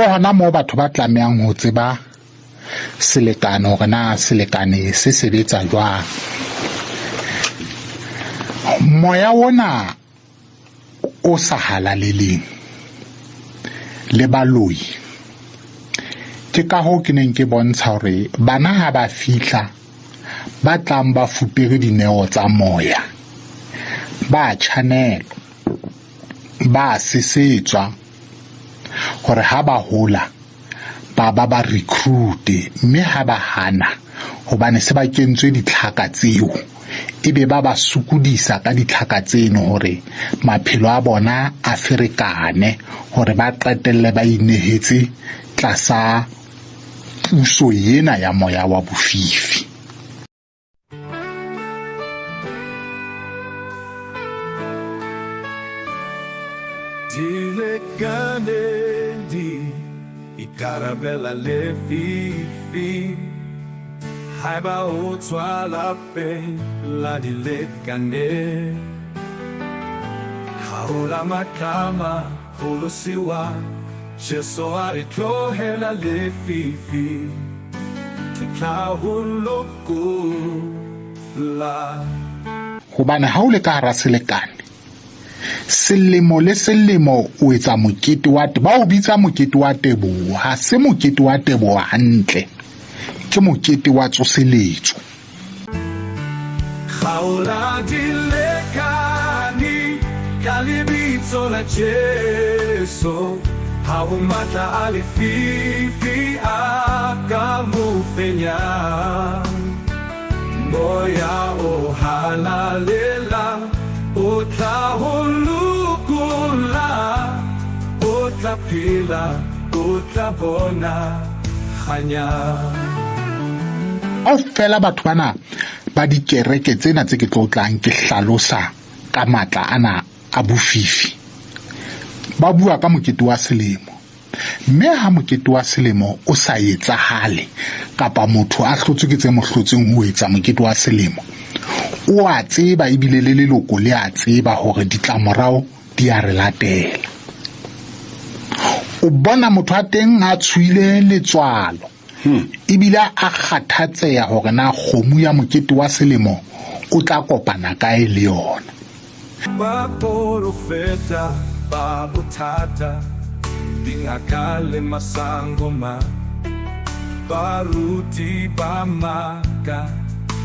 Ke hona moo batho ba tlamehang ho tseba selekane hore na selekane se sebetsa jwang. Moya ona o sa halaleleng le baloi ke ka hoo ke neng ke bontsha hore bana ha ba fihla ba tlang ba fupere dineo tsa moya ba tjhanelwa ba sesetswa hore ha ba hola ba ba ba recruit mme ha ba hana hobane se ba kentswe ditlhaka tseo ebe ba ba sokodisa ka ditlhaka tseno hore maphelo a bona a ferekane hore ba qetelle ba inehetse tlasa puso ena ya moya wa bofifi. Dilekane di ikarabela lefifi haeba o tswa lapeng la dilekane. Kgaola matlama pholosiwa Jesu a re tlohela lefifi ke tla ho lokolla. Hobane ha o le ka hara selekane, selemo le selemo o etsa mokete wa ba o bitsa mokete wa teboho, ha se mokete wa teboho hantle, ke mokete wa tsoseletso. Kgaola dilekane ka lebitso la Jesu, ha ho matla a lefifi a ka mo fenyang. Moya o halalelang o tla ho lokolla, o tla phela, o tla bona kganya. Kaofela batho bana ba dikereke tsena tse ke tlo tlang ke hlalosa ka matla ana a bofifi ba bua ka mokete wa selemo mme ha mokete wa selemo o sa etsahale kapa motho a hlotswe ke tse mo hlotseng ho etsa mokete wa selemo o a tseba ebile le leloko le a tseba hore ditlamorao di a re latela. O bona motho a teng a tshoile letswalo ebile a kgathatseha hore na kgomo ya mokete wa selemo o tla kopana kae le yona. Baporofeta ba bothata, dingaka le masangoma, baruti ba maaka,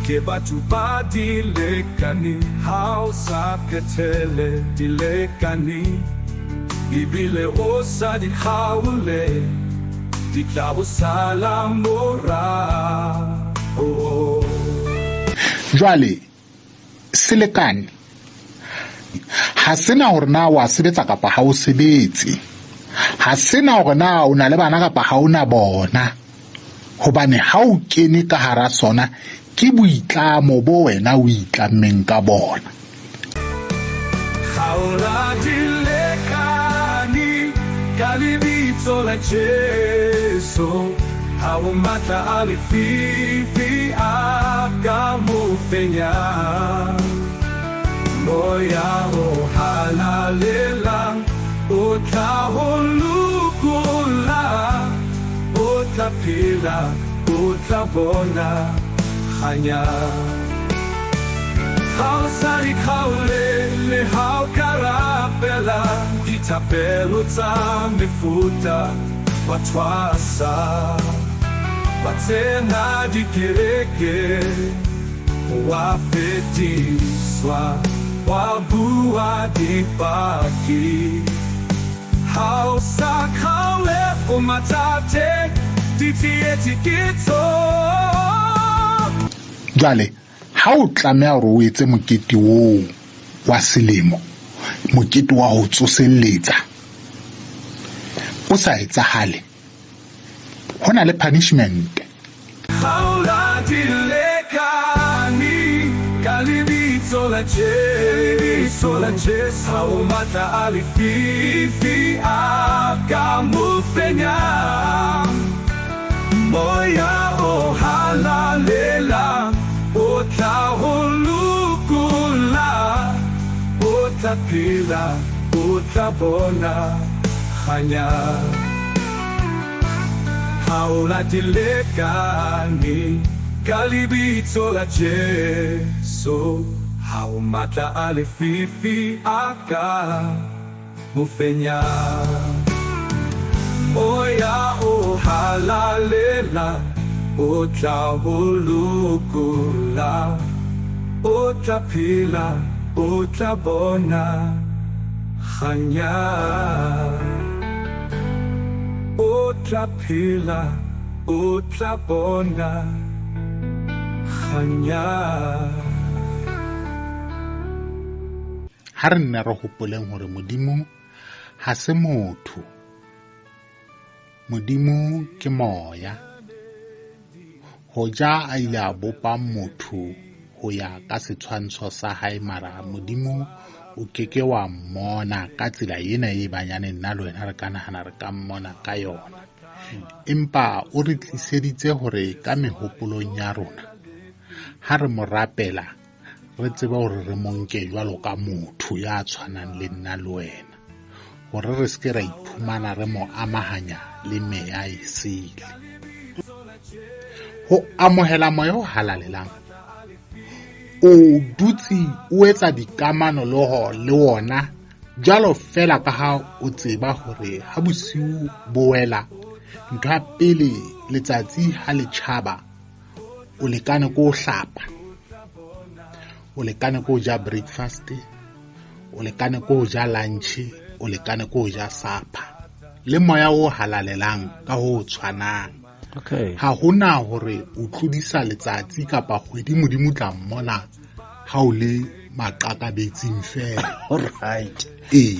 ke batho ba dilekane, ha o sa phethele dilekane, ebile o sa di kgaole, di tla o sala morao. Jwale selekane ha sena hore na wa sebetsa kapa ha o sebetse, ha sena hore na o na le bana kapa ha o na bona, hobane ha o kene ka hara sona ke boitlamo bo wena o itlammeng ka bona. Kgaola dilekane ka lebitso la Jesu, ha ho matla a lefifi a ka mo fenyang. Moya o halalelang o tla ho lokolla, o tla phela, o tla bona kganya. Ha o sa di kgaole le ha o ka rapela dithapelo tsa mefuta wa thwasa, wa tsena dikereke, wa fetiswa, wa bua dipaki. Ha o sa kgaole o mathateng, ditsietsi ke tsohle. Jwale ha o tlameha hore o etse mokete oo wa selemo, mokete wa ho tsoselletsa, o sa etsahale, ho na le punishment. Kgaola dilekane ka lebitso la Jesu, la Jesu, ha ho matla a lefifi a ka mo fenyang. Moya o halalelang o tla ho lokolla, o tla phela, o tla bona kganya. Haola dilekane ka lebitso la Jesu. Ha ho matla a lefifi a ka mo fenyang. Moya o halalela o tla ho lokolla. O tla phela, o tla bona kganya. O tla phela, o tla bona kganya. Ha re nne re hopoleng hore Modimo ha se motho. Modimo ke moya. Hoja a ile a bopa motho ho ya ka setshwantsho sa hae mara Modimo o ke ke wa mmona ka tsela ena e banyane nna le wena re ka nahana re ka mmona ka yona. Empa o re tliseditse hore ka mehopolong ya rona ha re mo rapela re tsebe hore re mo nke jwalo ka motho ya tshwanang le nna le wena, hore re se ke ra iphumana re mo amahanya le meya e sele. Ho amohela moya o halalelang, o dutse o etsa dikamano le ho le wona jwalo fela ka ha o tseba hore ha bosiu bo wela, ntho ya pele letsatsi ha le tjhaba, o lekane ko hlapa, o lekane ko ja breakfast, o lekane ko ja lunch, o lekane ko ja supper. Le moya o halalelang ka ho tshwanang. Okay. Ha hona hore o tlodisa letsatsi kapa kgwedi Modimo tla mmona ha o le maqakabetsing fela. All right. Ee.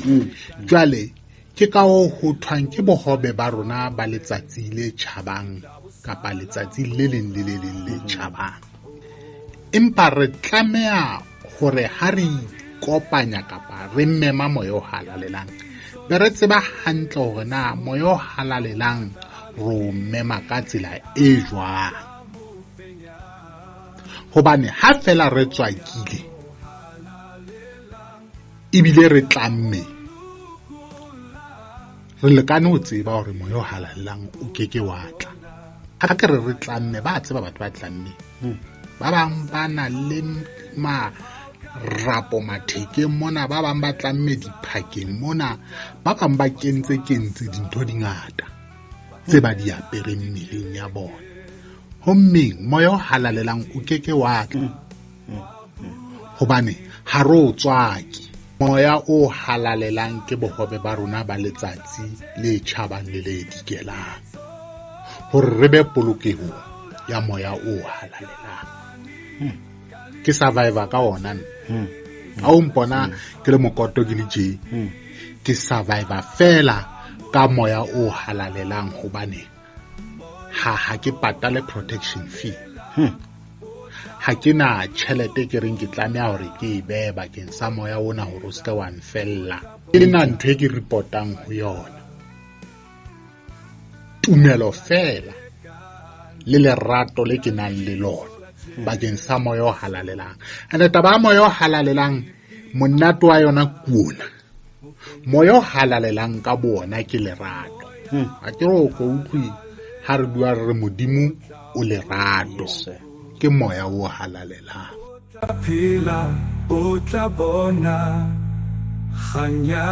Jwale ke ka hoo ho thwang ke bohobe ba rona ba letsatsi le tjhabang kapa letsatsi le leng le le leng le tjhabang. Empa re tlameha hore ha re ikopanya kapa re mema moya o halalelang, be re tseba hantle hore na moya o halalelang re o mema ka tsela e jwang. Hobane ha fela re tswakile ebile re tlamme, re lekane ho tseba hore moya o halalelang o ke ke wa tla. Ha ke re re tlamme, ba tseba batho ba tlamme. Ba bang ba na le marapo mathekeng mona, ba bang ba tlamme diphakeng mona, ba bang ba kentse kentse dintho di ngata tse ba di apereng mmeleng ya bona. Hommeng moya o halalelang o ke ke wa tla, hobane ha re o tswake. Moya o halalelang ke bohobe ba rona ba letsatsi le tjhabang le le dikelang, hore re be polokehong ya moya o halalelang. Ke survivor ka ona nna. Ha o mpona ke le mokoto ke le tje, ke survivor fela ka moya o halalelang, hobane ha ke patale protection fee. Ha ke na tjhelete ke reng ke tlameha hore ke e behe bakeng sa moya ona hore o se ke wa nfella. Ke na ntho e ke reportang ho yona. Tumelo fela le lerato le ke nang le lona bakeng sa moya o halalelang. And taba ya moya o halalelang, monate wa yona ke ona. Moya o halalelang ka bo ona ke lerato. Ha ke re o ko utlwe ha re bua re re Modimo o lerato. Yes, sir. Ke moya o halalelang. Phela o tla bona kganya.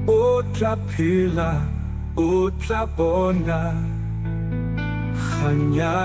O tla phela, o tla bona kganya.